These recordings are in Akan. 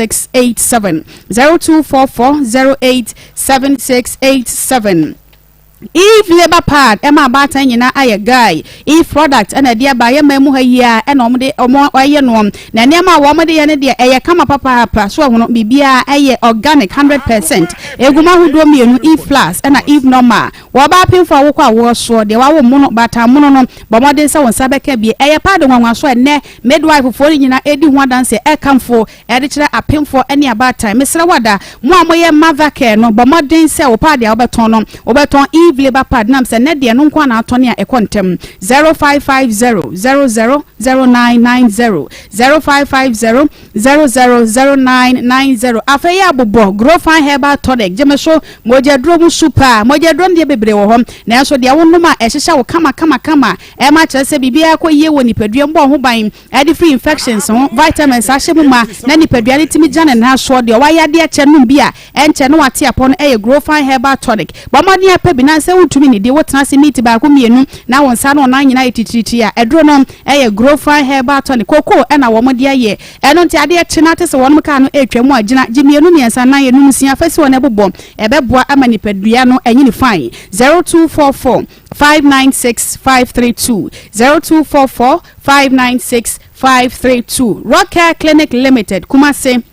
687, 0244 08 7687. Eve Labour Pad ɛma abaatan nyinaa ayɛ guy. Eve product ɛna ɛde aba ayɛ man mu ha yi a, ɛna wɔn de wɔn ayɛ no, na nneɛma a wɔn de yɛ no deɛ, ɛyɛ kama papaapa so. Ɛhono biribiara ɛyɛ organic 100%. Egum ahodoɔ mmienu, Eve Plus ɛna Eve Normal. Wɔba apemfo a wokɔ awoɔ soɔ deɛ, wawo mono baatan mono no, bɔ mmɔden sɛ wɔn nsa bɛka bie. Ɛyɛ pad nwanwa so. Ɛnɛ midwife foɔ no nyinaa edi ho adanseɛ, ɛkamfo ɛde kyerɛ apemfoɔ ɛne abaatan. Mesrɛ wada mo a moyɛ mother care no, bɔ mmɔden sɛ wo pad a wobɛtɔn no, wobɛtɔn Eve Labour Pad, nam sɛ nɛ deɛ no nko ana atɔne a ɛkɔ ntɛm. 0550 00 0990, 0550 00 0990. Afei yɛ abobɔ Grofan Herbal Tonic gyeme so mogyaduro mu super. Mogyaduro no deɛ, bebree wɔ hɔ, nanso deɛ wonom a ɛhyehyɛ wo kama kama kama, ɛma kyerɛ sɛ biribiara kɔ yie wɔ nipadua mu, bɔ ho ban ɛde free infections ho, vitamins ahyɛ mu ma na nipadua no tumi gya ne nan soɔ. Deɛ wayɛ adeɛ kyɛ nom bi a ɛnkyɛ no wate apɔ no, ɛyɛ Grofan Herbal Tonic. Bɔ mmɔden apɛ bi na sɛ wotumi ne di wotena ase meet baako mmienu na wɔn nsa no ɔnan nyinaa yɛ titiritii a, ɛduro no ɛyɛ Grofan Herbal Tonic. Koko ɛna wɔn de ayɛ ɛno, nti adeɛ kye na te sɛ wɔn kaa no ɛretwa mu a, gyina gye mmienu, mmiɛnsa, nan, enum, nsia fɛsi wɔn ɛbobɔ, ɛbɛboa ama nipadua no ɛnyini fine. 0244 596 532, 0244 596 532. Rockcare Clinic Limited, Kumase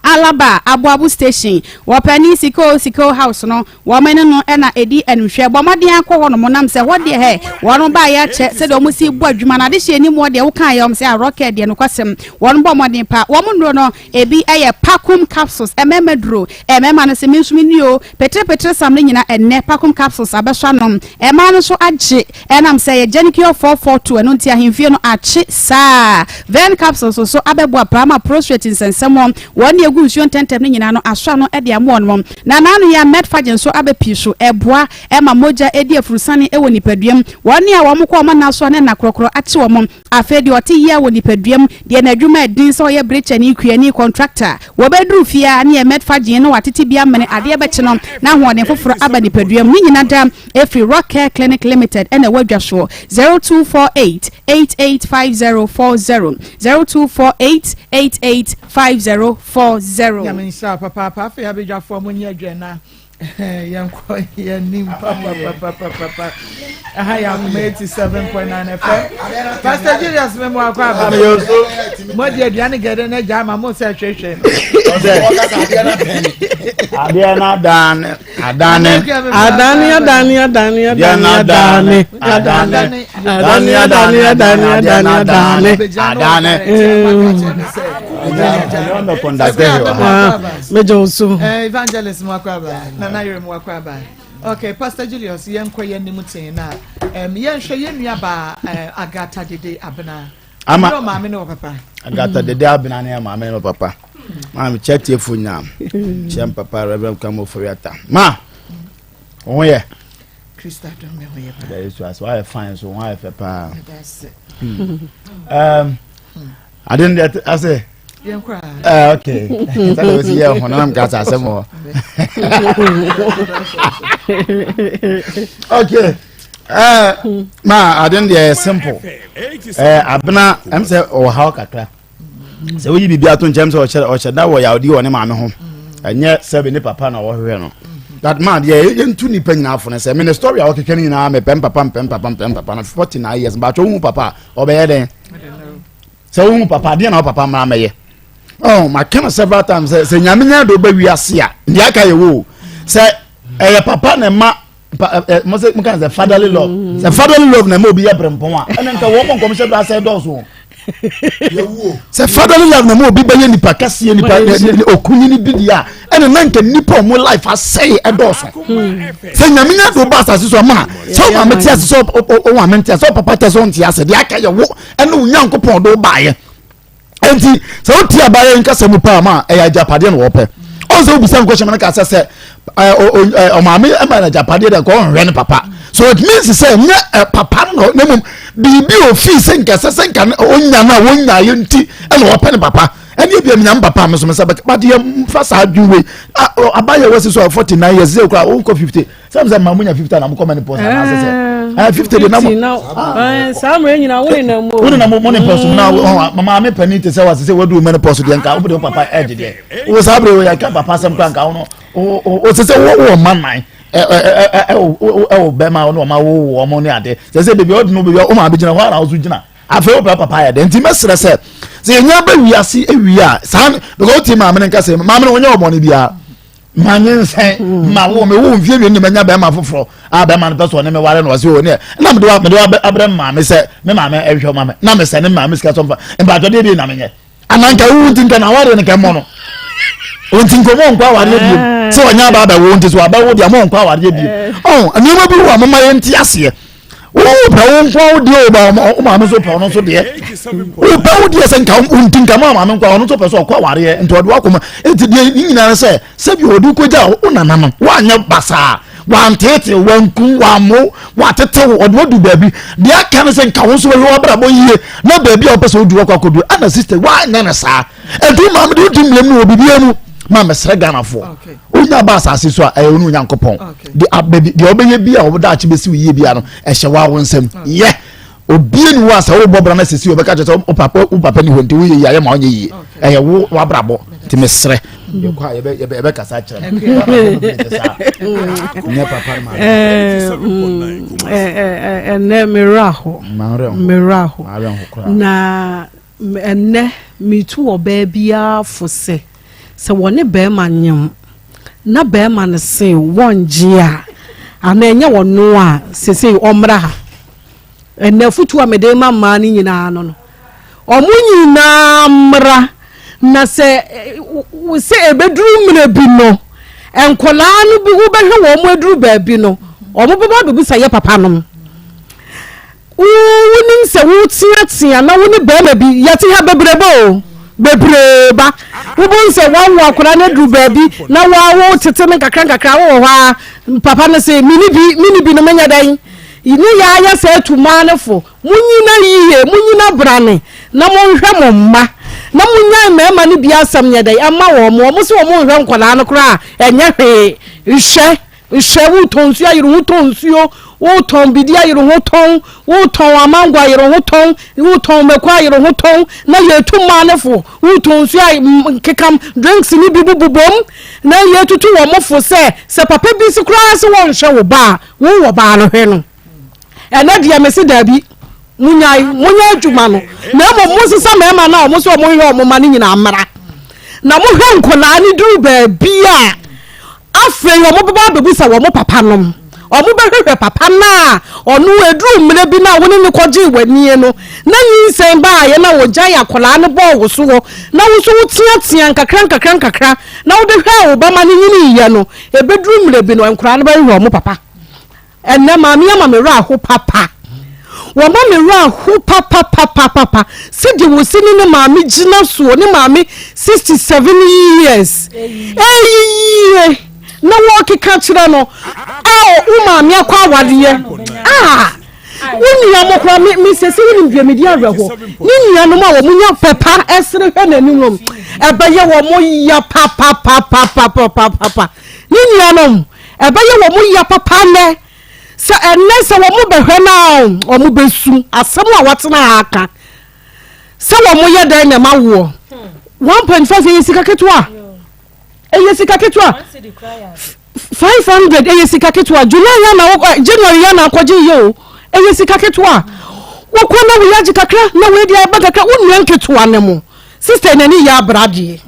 Alaba Aboabo Station, wɔpɛni Siko Siko House no, wɔn ne no ɛna edi ɛnhwɛ. Bɔ mmɔden akɔ hɔ nom, nam sɛ hɔ deɛ hɛ wɔn ba yɛ akyɛ sɛdeɛ wɔn si bɔ adwuma na adehyɛ anim hɔ deɛ, wɔka yɛ wɔn sɛ arɔkɛ deɛ no kwasɛm. Wɔn bɔ mmɔden pa. Wɔn nnuro no ebi ɛyɛ Pakum Capsules, ɛmɛɛmɛ duro, ɛmɛɛma no sɛ mi nso mi ni o petere sam no nyinaa. Ɛnɛ Pakum Capsules abɛsɔ anom, ɛmaa no nso agye, ɛnam sɛ yɛ Genicure 442, ɛno nti ahemfie no akye saa. Ven Capsules nso abɛboa prama prostate nsɛnsɛm, wɔn ne egu nsuo ntɛntɛm no nyinaa no asɔ ano de ama wɔn. Na n'ano yɛ Medfagye nso abɛpii so, ɛboa ɛma mogya edi afurusane ɛwɔ nipaduam. Wɔn ne a wɔn kɔ wɔn nan so ne na korɔkorɔ akye wɔn. Afei deɛ ɔte yie wɔ nipaduam deɛ, n'adwuma ɛdin sɛ ɔyɛ birikyɛni, kuani, contractor, wɔbɛduru fie a ne yɛ Medfagye no watete bi amene adeɛ bɛkye no na ahoɔden foforɔ aba nipaduam ne nyinaa da efiri Rock Care Clinic Limited. Ɛna ɛwɔ adwa soɔ 0248 885040, 0248 885040. Nyame nhyira papaapa. Afei abadwafoɔ, mo nyɛ adwa na yɛnkɔ yɛnim papapapapapa. Ɛha yɛ Akoma 87.9 FM. Pastor Julius, memo akɔ aba. Mɔde aduane gɛdɛ no agya ama mo sɛ hwehwɛ. Adeɛ no adane adane. Adane, adane, adane. Adeɛ no adane. Adane. Adane, adane, adane, adane, adane. Adane. Mɛgye wo so. Evangelist mu akɔ aba, Nana Yere mu akɔ aba. Okay, Pastor Julius, yɛnkɔ yɛn anim tee na yɛnhwɛ yɛn nua baa Agatha Dede Abena. Ama ne maame ne wɔ papa. Agatha Dede Abena ne maame ne papa. Maame kyɛ tiefo nyinaa, kyɛ papa Reverend Kamo Foriata. Ma wo ho yɛ? Krista dɔm, me ho yɛ paa. Ɛda Yesu ase. Wayɛ fine so, ho ayɛ fɛ paa. Ɛda ase. Ade no deɛ ase. Yɛn koraa. Okay, sɛdeɛ wosi yɛ ho no nam ka sɛ asɛm wɔ. Okay, ma ade no deɛ yɛ simple. Abena sɛ ɔwɔ haw kakra sɛ woyi biribi ato nkyɛn sɛ ɔhyɛ da wɔ yawdi wɔ ne maame ho, ɛnyɛ sɛbi ne papa na ɔhwehwɛ no. That man deɛ, yɛntu nipa nyinaa fo no sɛ mene story a wɔkeka no nyinaa, mepɛ mpapa, mpɛ mpapa, mpɛ mpapa no 49 years mbaatwa. Wohu papa a ɔbɛyɛ dɛn? Sɛ wohu papa adeɛ na wo papa mmara mɛyɛ. Oh, maka no several times sɛ Nyame nya de wobɛ wiase a, deɛ aka yɛ wo sɛ ɛyɛ papa na ɛma pa ɛ mo sɛ mo ka sɛ fatherly love, sɛ fatherly love na ɛma obi yɛ brempɔn a, ɛna nka wɔn mɔ nkɔmhyɛ bra sɛ dɔɔso. Sɛ fatherly love na ɛma obi bɛyɛ nipa kɛseɛ, nipa okunyini bi deɛ a, ɛna na nka nipa ɔmo life asɛe ɛdɔɔso. Sɛ Nyame nya de wo ba asase so ama sɛ wo maame te ase, sɛ wo maame nte ase, sɛ wo papa te ase, sɛ wo nte ase, deɛ aka yɛ wo ɛne wo Nyankopɔn ɔde wo baayɛ. Nti sɛ wotie abayɛ nkasa mu paa ma ɛyɛ agyapadeɛ na wɔpɛ. Ɔn sɛ wobisa nkɔhyɛ ma no ka sɛ ɔmaame ɛma no agyapadeɛ dɛ nka ɔnhwɛ ne papa, so it means sɛ nyɛ papa no na mmom biribi ofii sɛ nkɛsɛ sɛ nka ɔnya no a wɔnyaeɛ nti ɛna wɔpɛ ne papa. Ɛne ebia menya me papa a me so me nsa bɛka but yɛ mfa saa adwene wei abayɛ wɔ si so a 49 years sɛ kura wonkɔ 50 sɛ sɛ ma munya 50 na mokɔ menopause anaasɛ sɛ 50 de na mo saa mmerɛ nyina wo nenam mu wo nenam mo menopause mu na maame panin te sɛ wase sɛ waduru menopause deɛ nka wode wo papa ɛgye deɛ wo saa berɛ wei yɛka papa asɛm kora nka wo no wo sɛ sɛ wowɔ ma nan ɛwɔ bɛma wo ne ɔma wo wɔ mo ne ade sɛ sɛ baabi a wode no baabi a wo maame gyina hɔ ara wo so gyina Afei wopɛ papa ayɛ dɛ nti mɛsrɛ sɛ sɛ yɛnya ba wiase awie a saa because wotie maame no nka sɛ maame no wɔnyɛ ɔbɔne biara ma nye nsɛn hmm. ma wo me wo mfie mmienu ne manya bɛrima foforɔ a bɛrima no pɛ sɛ ɔne me ware no ɔsɛ o ne na mede wa mede wa abrɛ maame sɛ me maame ɛhwɛ maame na mesɛ ne maame sika sɔmfa mpaatɔdeɛ bi na menyɛ ananka wo nti nka na awareɛ no kɛmmɔ no nti nkɔmmɔ nkɔ awareɛ bio eh. sɛ ɔnyɛ aba abɛwo nti so abɛwo deɛ mo nkɔ awareɛ bio eh. ɔn nneɛma bi wɔ a moma yɛnte aseɛ wopɛ wo nko wo deɛ o wo maame nso pɛ ɔno nso deɛ wopɛ wo deɛ sɛ nka nti nka mo maame nko ɔno nso pɛ sɛ ɔkɔ awareɛ nti ɔde wakɔma nti deɛ ne nyinaa sɛ sɛbi ɔde kɔgya wo nana no woanyɛ basaa wanteete wankum wammo watetew ɔde wadu baabi deɛ aka no sɛ nka wo nso bɛhwɛ w'abrabɔ yie na baabi a wopɛ sɛ wodu wakɔ akɔdu ana sister woanyɛ no saa ɛnti wo maame de wodi mmiam no wɔ biribiara mu ma mesrɛ ghanafoɔ wonya ba asase so a ɛyɛ wo ne onyankopɔn de abɛbi deɛ wobɛyɛ bi a wɔdaakye bɛsi wo yie bia no ɛhyɛ wo awo nsam yɛ obie ni hɔ a sɛ wobɔ bra no sisi wɔbɛka kyerɛ sɛ wo papa wo papa ni hɔ nti woyɛ yie ayɛ ma wonyɛ yie ɛyɛ wo wabrabɔ nti mesrɛ yɛkɔ a yɛbɛkasa kyerɛ no nyɛ papa no ma ɛnɛ merɛ aho merɛ aho na ɛnɛ metu ɔbaa biara fo sɛ sɛ wɔne bɛrima nyem na bɛrima no se wɔngye a anaa ɛnyɛ wɔno a sesei ɔmmra ha Ɛnnɛ afotu a mede rema mmaa no nyinaa no no, wɔn nyinaa mmra na sɛ sɛ ɛbɛduru mmerɛ bi no, nkwadaa no bi wobɛhwɛ wɔn aduru baabi no, wɔn bɛba abɛbisa yɛ papa nom. Wonim sɛ woteatea na wo ne barima bi yɛte ha bebrebe o bebree ba wobɛhu sɛ woawo akwadaa no aduru baabi na woawo tete no nkakra nkakra wowɔ hɔ a papa no se mene bi mene bi no menyɛ dɛn Ne yɛ ayɛ sɛ atu mmaa no fo, Monnyina yiye, monnyina brane, na monhwɛ mo mma, na monnyae mmarima no bi asɛm nyɛ dɛn mma wɔn. Wɔn se wɔn nhwɛ nkwadaa no koraa a, ɛnyɛ hwee. Hwɛ, hwɛ, wotɔn nsuo ayere ho tɔn nsuo, wotɔn bidi ayere ho tɔn, wotɔn amango ayere ho tɔn, wotɔn mako ayere ho tɔn, na yɛtu mmaa no fo, wotɔn nsuo a nkekam, drinks no bi bobobom, na yɛtutu wɔn fo sɛ, sɛ papa bi se koraa se wɔnhwɛ wo ba a, Wo wɔ baa no hwɛ no ɛnɛ deɛ mese daabi munyae monyɛ adwuma no na mmom monsesa mmarima no a wɔn sɛ wɔn hwɛ wɔn ma no nyinaa mmara na mohwɛ nkwadaa no duru baabi a afei wɔn bɛba abɛbusa wɔn papa nom wɔn bɛhwehwɛ papa no a ɔno eduru mmerɛ bi na wɔne ne kɔgye w'anie no na nyinsɛn baayɛ na wɔgyae akwadaa no bɔɔ wo soɔ na wo nso woteatea nkakra nkakra nkakra na wode hwɛɛ wo ba ma no nyiniiɛ no, ɛbɛduru mmerɛ bi no, nkwadaa no bɛhwehwɛ wɔn papa. Ɛnnɛ, maame ama me werɛ aho papa. Wɔma me werɛ aho papapapapa. Sɛdeɛ wɔsi ne ne maame gyina soɔ, ne maame 67 years, ɛyiyie na wɔkeka kyerɛ no, a wo maame akɔ awadeɛ. Ah! Wo nua mo koraa me me sese wonim deɛ medi awerɛhoɔ ne nuanom a wɔn nya pɛpa ɛsere hwɛ n'anim nom ɛbɛyɛ wɔn ya papapapapapapa ne nuanom ɛbɛyɛ wɔn ya papa nɛ sɛ ɛnɛ sɛ wɔn bɛhwɛ no a wɔn bɛsu asɛm a wɔatena ha aka sɛ wɔn yɛ dɛn na ɛma woɔ 1.5 yɛ sika ketewa. ɛyɛ sika ketewa 500 ɛyɛ sika ketewa july ya na wokɔ january ya na akɔgye yɛ o ɛyɛ sika ketewa wokɔ na woyɛ agye kakra na woyɛ deɛ aba kakra wo nua nketewa ne mo sister n'ani yɛ abradeɛ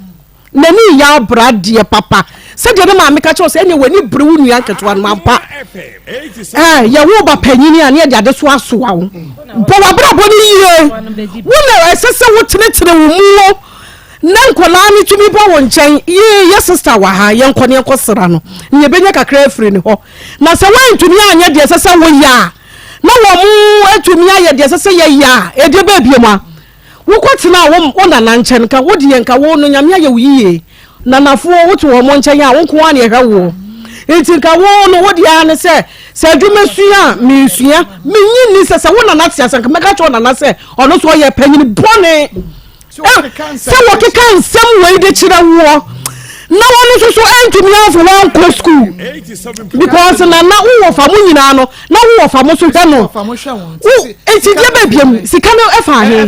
n'ani yɛ abradeɛ papa sɛdeɛ ne maame ka kyerɛ sɛ ɛnna w'ani bere wo nua nketewa no ampa ɛɛ yɛwo ba panyini a ne yɛde ade so asoa wo bɔ w'abrabɔ no yie wo na ɛsɛ sɛ wotenetene wo muo Na nkwadaa no tumi ba wo nkyɛn, yee, yɛ sista wɔ ha, yɛnkɔ na yɛnkɔsra no, na yɛbɛnya kakra afiri ne hɔ. Na sɛ woantumi anyɛ deɛ ɛsɛ sɛ woyɛ a, na wɔn atumi ayɛ deɛ ɛsɛ sɛ yɛyɛ a, ɛdeɛ bɛɛ biom a, wokɔtena wo, wo nana nkyɛn, nka wo deɛ, nka wo no, Nyame ayɛ wo yie. Nanafoɔ, wote wɔn nkyɛn a, wo nko ara na ɛhwɛ woɔ. Nti nka wo no, wo deɛ ara ne sɛ, sɛ adwuma sua a, mesua. Mennye nni sɛ, sɛ wo nana te ase a, nka mɛka kyerɛ wo nana sɛ, ɔno nso ɔyɛ panyini bɔne. Sɛ wɔkeka nsɛm wei de kyerɛ woɔ na wɔn nso so antumi amfo wankɔ school because na na wowɔ fa mo nyinaa no na wowɔ fa mo so hwɛ no wo eti deɛ bɛ biem sika no ɛfa ahe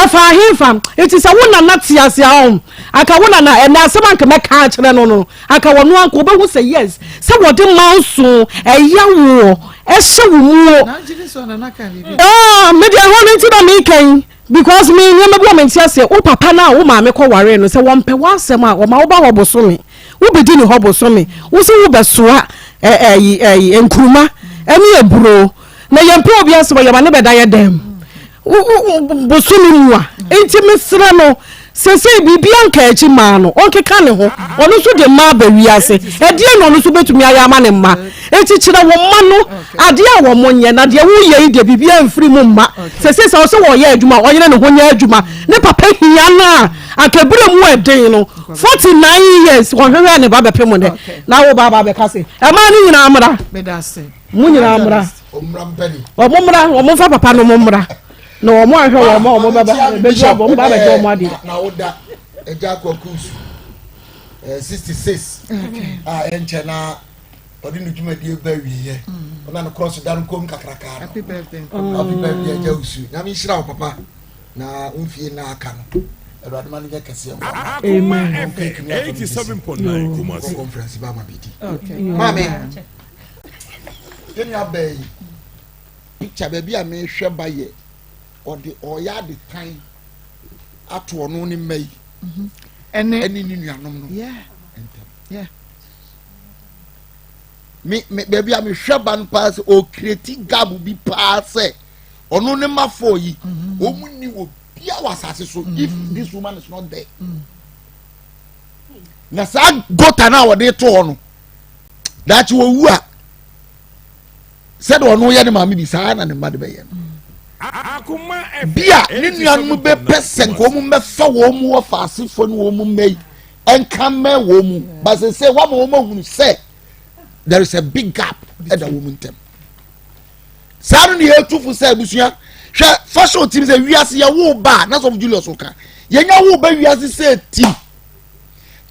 ɛfa ahe fa eti sɛ wo nana te ase a ɔn anka wo nana ɛnɛ asɛm anka mɛka akyerɛ no no anka wɔn anka wɔbɛhu sɛ yes sɛ wɔde manso ɛya woɔ ɛhyɛ wo muo ah medeɛ ɛhɔ no nti na meka yi. Because me nneɛma bi wɔ mente aseɛ wo papa no a wo maame kɔ waree no sɛ wɔmpɛ w'asɛm a wɔma woba hɔ bosome wobɛdi ne hɔ bosome wo sɛ wobɛsoa ɛyi ɛyi nkuruma ɛne aburo na yɛmpɛ obi asɛm a yɛma ne bɛda yɛ dɛm bosome mu a nti mesrɛ no sesei biribi anka akyi maa no ɔnkeka ne ho ɔno nso de mma aba wiase ɛdeɛ na ɔno nso bɛtumi ayɛ ama ne mma enti kyerɛ wo mma no adeɛ a wɔn nyɛ na deɛ woyɛ yi deɛ biribiara mfiri mu mma sesei sɛ ɔsɛ wɔyɛ adwuma ɔyere ne ho nyɛ adwuma ne papa hia no a anka berɛ mu ɛden no 49 years wɔhwehwɛ ne ba bɛpem nnɛ na wo ba ba bɛka se ɛmaa no nyinaa mmra mo nyinaa mmra wɔn mmra wɔn mfa papa no mo mmra na wɔn ahwɛ wɔn a wɔn bɛba bɛdu abɔ wɔn ba abɛgye wɔn adeɛ. Na woda agya akwaku nsu eh, 66 a ɛnkyɛ na ɔde ne dwumadie ba awieɛ mm. ɔna no korɔ so da no kom kakraka no happy birthday agya usu nyame nhyira wo papa na womfie na aka no awurade ma no nyɛ kɛseɛ Amen. Conference ba ma bɛdi maame yɛnua bɛɛ yi Picture baabi a mehwɛ ba yɛ ɔde ɔyɛ ade tan ato ɔno ne mma yi mhm. ɛne ne nuanom no ntɛm me me baabi a mehwɛ ba no paa sɛ ɔkreti gap bi paa sɛ ɔno ne mma fɔɔ yi mhm. wɔn mu ni wɔ bia wɔ asase so if mhm. this woman is not there na saa gota no a wɔde to hɔ no daakye wɔwu a. Sɛdeɛ ɔno yɛ ne maame bi saa na ne mma de bɛyɛ no. Bi a ne nuanom bɛpɛ sɛ nka wɔn mmɛfa wɔn mu wɔ faasefoɔ ne wɔn mma yi nka mmɛn wɔn mu ba sɛ sɛ wɔama wɔn ahunu sɛ there is a big gap ɛda wɔn ntam. Saa no ne yɛtu fo sɛ abusua hwɛ fashion tim sɛ wiase yɛ wo ba na sɔfo Julius ka yɛnya wo ba wiase sɛ tim.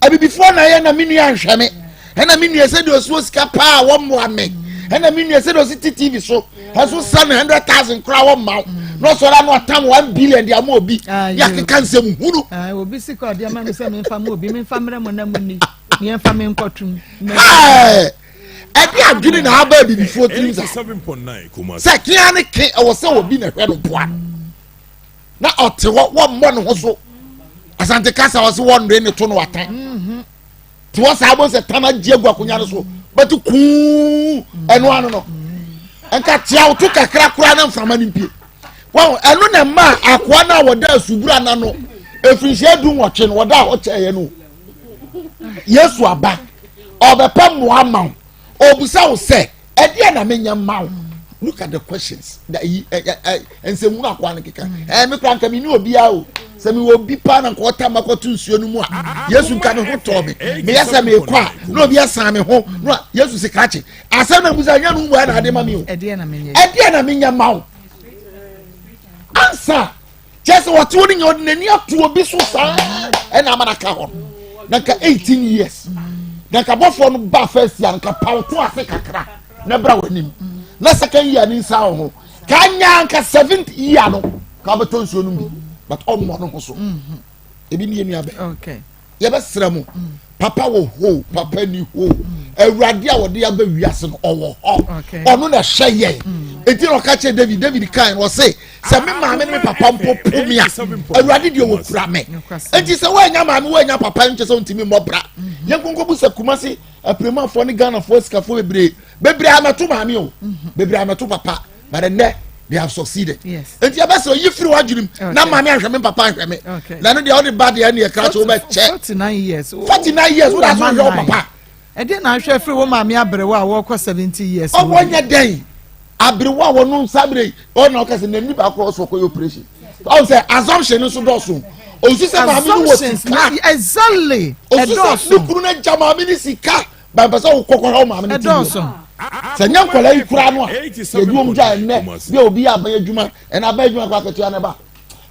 Abibifoɔ na ɛyɛ na me nua nhwɛ me ɛna me nua sɛdeɛ ɔsi wɔ sika paa wɔmmoa me ɛna me nua sɛdeɛ ɔsi te tv so ɛso sa no 100,000 koraa wɔmma wo na ɔsɔre ano atam 1 billion de ama obi ne akeka nsɛm hunu. Obi sika ɔde ama me sɛ memfa ma obi memfa mmerɛ mo na mo ni yɛmfa me nkɔtom. Ɛde adwene na aba abibifoɔ tirim sa sɛ kea ne ke ɛwɔ sɛ obi na ɛhwɛ no boa no. Na ɔte hɔ wɔmmɔ ne ho so asante kasa ɔse wɔnnoe ne to no wata mhm. te hɔ saa bɔ sɛ tam agye agu akonnwa no so bɛte kuu ɛno ano no nka tea wo to kakra koraa na mframa no mpie wɔn ɛno na mma akoa no a wɔda asubura na no efirinhyia 18 no wɔda hɔ kyɛɛ no yesu aba ɔbɛpɛ mmoa ama wo ɔbusa wo sɛ Ɛdeɛ na menyɛ mma wo. Look at the questions. Da yi ɛ ɛ ɛ nsɛmunu akoa no keka. Ɛ me kora nka me ni obiara o. Sɛ me wɔ obi paa na nka ɔta ma kɔto nsuo no mu a. Yesu nka me ho tɔɔ me. Meyɛ sɛ mekɔ a na obi asan me ho. Na Yesu se krakye. Asɛm na musa nyɛ no mu na ade ma me o. Ɛdeɛ na menyɛ mma wo. Ansa. Kyerɛ sɛ wɔte hɔ no nyɛ ɔde n'ani ato obi so saa ɛna ama no aka hɔ no na nka 18 years na nka bɔfoɔ no ba first year nka paw to ase kakra na bra w'anim na second year ne nsa wɔ ho ka nya nka seventh year no ka bɛtɔ nsuo no bi but ɔmmɔ no ho so ebi ne yɛ nua bɛ yɛbɛsrɛ mo papa wɔ hɔ papa ni hɔ awurade a wɔde aba wiase no ɔwɔ hɔ ɔno na ɛhwɛ yɛn eti na ɔka kyerɛ david david kan ɔse sɛ me maame ne me papa mpo po me a awurade deɛ wɔkura me eti sɛ wɔanya maame wɔanya papa nkyɛ sɛ ntumi mmɔ bra mhm. yɛn nkonko bu sɛ kumase apirimafoɔ ne ghanafoɔ sikafoɔ bebree bebree amɛto maame o mhm. bebree amɛto papa. But ɛnɛ they have succeeded. Yes. Nti ɛbɛ sɛ oyi firi w'adwene mu na maame ahwɛ me papa ahwɛ me. Na ɛno deɛ ɔde ba deɛ ɛne ɛkra kyɛ wobɛ kyɛ. 49 years. 49 years wọ́n aso hwɛ wo papa. Ɛdeɛ na ahwɛ firi wo maame aberewa a wɔkɔ 70 years. Ɔwɔ nyɛ dɛn aberewa a wɔn nsa abere ɔna ɔka sɛ n'ani baako ɔsɔ kɔ yɛ operation. Ɔn sɛ assumption nso dɔɔso. Osu sɛ maame no wɔ sika. Exactly. Osu sɛ ne kunu no gya maame no sika. Bɛmpɛ sɛ wokɔ kɔhwɛ wo maame no ti bio. Sɛ nyɛ nkwadaa yi koraa no a, yɛde wɔn gya ɛnnɛ bi a obi yɛ aban adwuma, ɛna aban adwuma kɔ akatua no ba.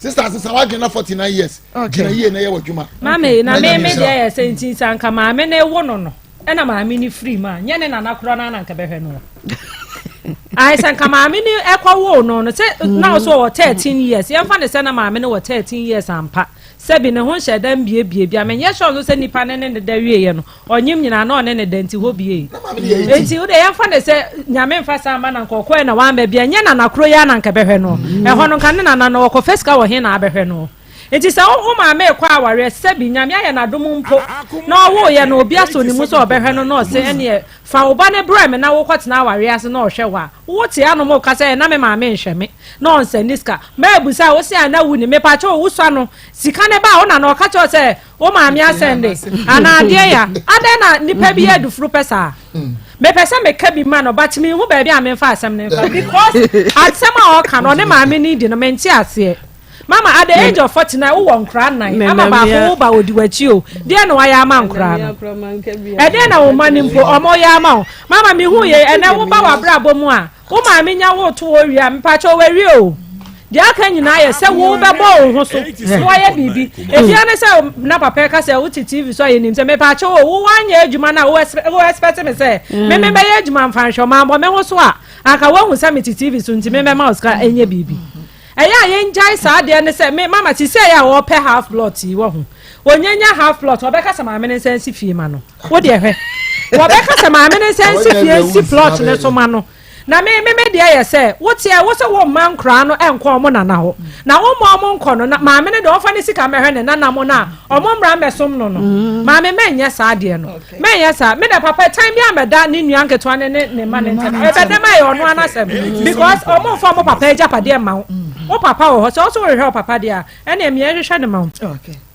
Sister sesa w'adwene na 49 years gyina yie na yɛ w'adwuma. Maame na me me deɛ yɛ sɛ nti sɛ anka maame no ewo no no ɛna maame no firi mu a nyɛ ne nana korɔ no ananka bɛhwɛ no ayi sɛ nka maame no ɛkɔ wo no no sɛ na ɔso wɔ 13 years yɛmfa ne sɛ na maame no wɔ 13 years ampa Sɛbi ne ho nhyɛ da mbiebie bia menyɛ sure nso sɛ nipa ne ne ne da wieɛ no ɔnyem nyinaa na ɔne ne da nti hɔ biee nti wode yɛmfa ne sɛ nyame mfa saa ma na nka ɔkɔɛ na wamba bia nyɛ nana koro yi a na nka bɛhwɛ no ɛhɔ no nka ne nana no ɔkɔfa sika wɔ he na abɛhwɛ no nti sɛ wo maame rekɔ awareɛ sɛbi nyame ayɛ n'adom mpo na ɔwoeɛ no obi asɔ ne mu sɛ ɔbɛhwɛ no na ɔse ɛneɛ fa wo ba no brɛ me na wokɔtena awareɛ ase na ɔhwɛ wo a Wo te anom reka sɛ na me maame nhwɛ me na ɔnsɛnde sika. Mɛɛbusa a wo se a na wuni. Mepakyɛ o wo sua no sika no ba a wo na na ɔka kyerɛ wo sɛ wo maame asɛnde anaa adeɛ ya. Adɛn na nipa bi yɛ adufuru pɛ saa? Mepɛ sɛ meka bi ma no but menhu baabi a memfa asɛm no mfa because asɛm a ɔka no ɔne maame no di no mente aseɛ. Mama at the age of 49 wowɔ nkora nnan ama baako wo ba odi w'akyi o deɛ na wayɛ ama nkora no ɛdeɛ na wo mma no mpo ɔmo yɛ ama wo mama mehu yɛ ɛnɛ wo ba w'abrabɔ mu a wo maame nya wo to wɔ wie a mepakyɛ wawie o deɛ aka nyinaa yɛ sɛ wo bɛbɔ wo ho so na wayɛ biribi ebia ne sɛ na papa ɛka sɛ wote tv so a yɛnim sɛ mepakyɛ o wo wanyɛ adwuma no a wo expect me sɛ me me bɛyɛ adwuma mfa nhwɛ ɔmammɔ me ho so a anka woahu sɛ mete tv so nti me mɛma wo sika ɛnyɛ biribi Ɛyɛ a yɛngyae saa adeɛ no sɛ me mama sisei a ɔpɛ half plot yi wahu ɔnyanya half plot ɔbɛka sɛ maame no nsa nsi fie ma no wo deɛ hwɛ wɔbɛka sɛ maame no nsa nsi fie nsi plot no so ma no na me me me deɛ yɛ sɛ woteɛ wo sɛ wo mma nkoraa no nkɔ ɔmo nana hɔ na wo mma ɔmo nkɔ no na maame no deɛ ɔmfa ne sika mɛhwɛ ne nana mo no a ɔmo mmra mmɛsom no no mm. maame mɛnyɛ saa deɛ no Mɛnyɛ saa. Me dɛ papa tan bi ambɛda ne nua nketewa ne ne ne mma ne ntɛm. Ɛbɛ dɛm ayɛ ɔno ara n'asɛm because ɔmo nfa ɔmo papa agyapadeɛ mma wo. Wo papa wɔ hɔ sɛ ɔso worehwɛ wo papa deɛ a ɛnneɛ mmea nhwehwɛ no ma wo.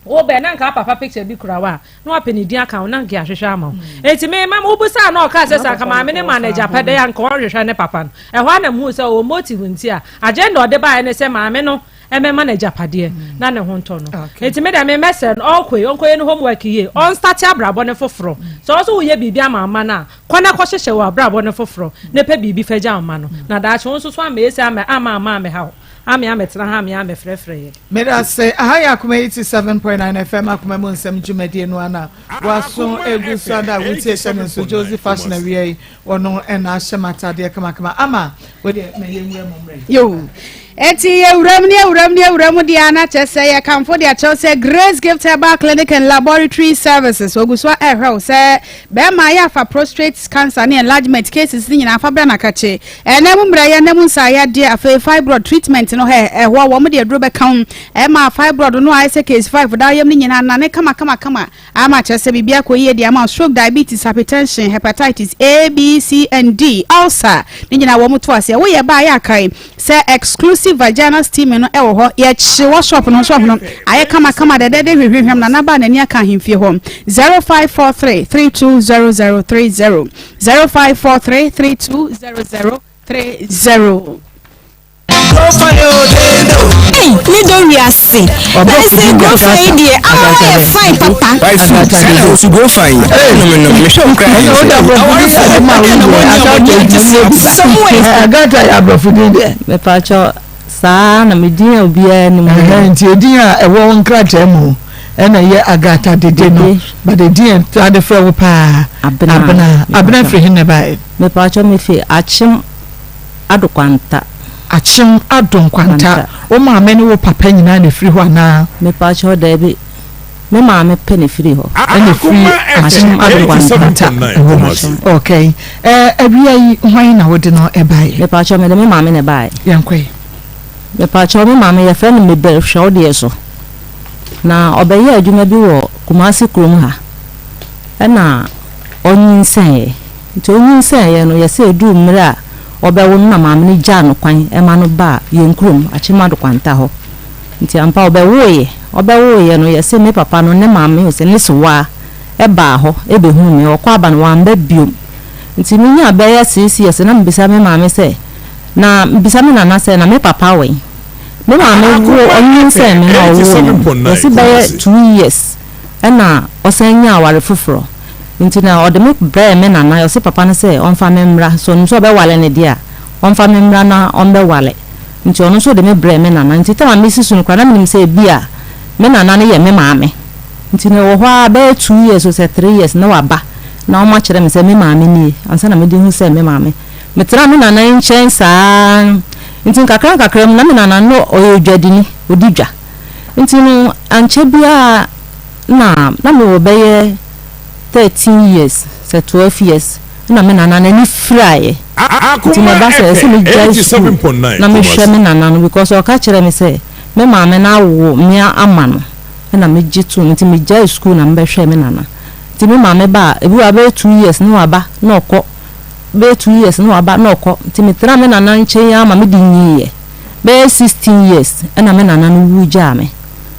Wo bɛ na nka papa picture bi kura wo a na wapɛ ne din aka ho na nka ahwehwɛ ama wo. Eti me ma wobusaa na ɔkaa sɛ sɛ anka maame ne ma no agyapadeɛ a nka ɔnhwehwɛ ne papa no. Ɛhɔ ara na mehuu sɛ ɔwɔ motive nti a agenda ɔde baeɛ ne sɛ maame no ɛmɛma no agyapadeɛ na ne ho ntɔ no nti me deɛ memɛsrɛ no ɔnkɔe ɔnkɔyɛ ne homework yie ɔnstate abrabɔ no foforɔ sɛ ɔso woyɛ biribi ama ama no a kɔ na kɔhyehyɛ wɔ abrabɔ no foforɔ na pɛ biribi fa gya ɔma no na daakye wo nso so ama ɛsi ama ama ama amɛha wo ame amɛtena ha ame amɛfrɛfrɛ yɛ. Meda se aha yɛ Akoma 87.9 FM Akoma mu nsɛm dwumadie no ana waso egu so ada wotie hyɛ ne nso Josie Fashion awia yi Ɔno na ahyɛ m'atadeɛ kamakama ama wo deɛ ma yɛnwura mu mmerɛ. Yo. Eti yɛwuram ne yɛwuram ne yɛwuram deɛ na kyerɛ sɛ yɛkamfo de akyerɛw sɛ Grace Gift Herbal Clinic and Laboratory Services ogu so ɛhwɛ wo sɛ bɛrima yɛ afa prostate cancer ne enlargement cases ne nyinaa fa bra na kakye ɛnɛ mu mmerɛ yɛ ɛnɛ mu nsaeɛ afei fibroid treatment no hɛ ɛhɔ wɔn de aduro bɛka ho ɛma fibroid no ayɛ sɛ case 5 da yam ne nyinaa nane kama kama kama Ama kyerɛ sɛ biribi akɔ yie de ama wo, stroke, diabetes, hypertension, hepatitis A, B, C and D, ulcer, ne nyinaa wɔn to aseɛ. Woyɛ baa yɛ akae sɛ exclusive vaginal steaming no ɛwɔ hɔ. Yɛkye wɔ shop no shop no ayɛ kama kama dɛdɛɛdɛ hwehwehwɛm na naba n'ani aka ahemfie hɔ. 0543 320030 0543 320030. Ei me dɔ wiase Nansi grofa yi deɛ ama wayɛ fine papa. Su grofa yi nom nom mehwɛ wo kura awarefo ɛna wɔn nyɛ wɔn nyɛ te sɛ Agata yɛ aborɔfo din deɛ. Mepakyɛ saa na me din a obiara nim. Nti edin a ɛwɔ wo nkrataa mu ɛna ɛyɛ Agata Dede no but edin a ɛtaa de frɛ wo paa Abena. Abena Abena firi he na ɛbaeɛ? Mepakyɛ mefi Akyem Ado Kwanta. Akyem Ado Nkwanta. Wo maame ne wo papa nyinaa na ɛfiri hɔ anaa? Mepakyɛw daabi, me maame pɛ na ɛfiri hɔ. Ɛna ɛfiri Akyem Ado Nkwanta ɛwɔ. Okay. Ɛɛ awia yi hwan na wode no ɛbaeɛ? Mepakyɛw mede me maame na ɛbaeɛ. Yɛnkɔ yi. Mepakyɛw me maame yɛfrɛ no Mabel Hwɛwodeɛ so. Na ɔbɛyɛɛ adwuma bi wɔ Kumasi kurom ha. Ɛna ɔnyinsɛneeɛ. Nti onyinsɛneeɛ no, yɛsɛ ɛduu mmerɛ a ɔbɛwo no na maame no gyaa no kwan ma no baa yɛn kurom, Akyem Adokwanta hɔ. Nti ampa ɔbɛwoeɛ. Ɔbɛwoeɛ no, yɛse me papa no ne maame o sɛ ne sewaa baa hɔ bɛhuu me. Ɔkɔ aba no, wamba biom. Nti menyaa bɛyɛ six years na mebisa me maame sɛ, na mebisa me nana sɛ, na me papa wɛn? Me maame woo, ɔnyinsɛn me na ɔwoo me no, yɛse bɛyɛ 2 years ɛna ɔsan nyaa aware foforɔ. Nti na ɔde me brɛɛ me nana, ɔse papa no sɛ ɔmfa me mmra, sɛ ɔnim sɛ ɔbɛwale no deɛ a, ɔmfa me mmra na ɔmbɛwale. Nti ɔno nso de me brɛɛ me nana. Nti tam a mesi so no koraa na menim sɛ ebia me nana no yɛ me maame. Nti no ɛwɔ hɔ ara bɛyɛ 2 years o sɛ 3 years na waba na wɔakyerɛ me sɛ me maame nie ansa na mede hu sɛ me maame. Metenaa me nana nkyɛn saa ara nti nkakra nkakra mu na me nana no ɔyɛ odwadini, ɔdi dwa. Nti no ankyɛ biara na na mewɔ bɛyɛ 13 years sɛ 12 years na me nana n'ani firaeɛ. Nti na ɛba sɛ ɛsɛ megyae sukuu na mehwɛ me nana no because ɔka kyerɛ me sɛ me maame no awo me ama no ɛna megye tom. Nti megyae sukuu na mebɛhwɛɛ me nana. Nti me maame ba a, ebi wɔ hɔ a bɛyɛ 2 years na waba na ɔkɔ, bɛyɛ 2 years na waba na ɔkɔ. Nti metenaa me nana nkyɛn ara ma mede nyiiɛ. Bɛyɛ 16 years ɛna me nana no wu gyaa me.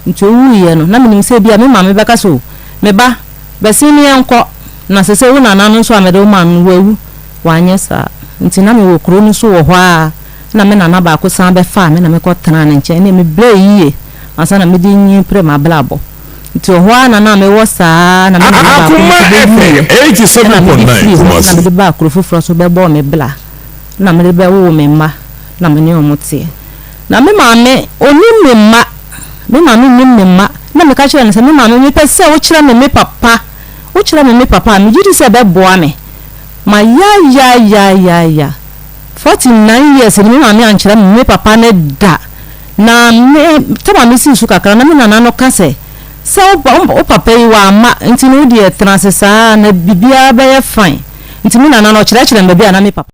Nti owuiɛ no, na menim sɛ ebia me maame bɛka sɛ o, me ba, bɛsen ne yɛnkɔ, na sesei wo nana no nso a mede wo maa no no, wawu. Wanyɛ saa. Nti na mewɔ kuro no so wɔ hɔ ara na me nana baako san bɛfaa me na mekɔtenaa ne nkyɛn. Ɛnneɛ mebrɛɛ yie ansa na mede nyin pere m'abrabɔ. Nti wɔ hɔ ara na na mewɔ saa na me nana baako nso bɛwuiɛ. Ɛna mede firii hɔ na mede baa kuro foforɔ so bɛbɔɔ me bra na mede bɛwoo me mma na me ne wɔn teɛ. Na me maame, ɔnnim me mma. Me maame nnim me mma. Na meka kyerɛɛ no sɛ, me maame, mepɛ sɛ wokyerɛ me me papa. Wokyerɛ me me papa a, megye di sɛ ɛbɛboa me. Mayayayayaya. 49 years ni, me maame ankyerɛ me me papa no da. Na me, tam a mesii so kakra na me nana no ka sɛ, sɛ wo, wo papa yi wamma, nti no wo deɛ tena ase saa na biribiara bɛyɛ fine. Nti me nana no ɔkyerɛkyerɛ me baabi a na me papa.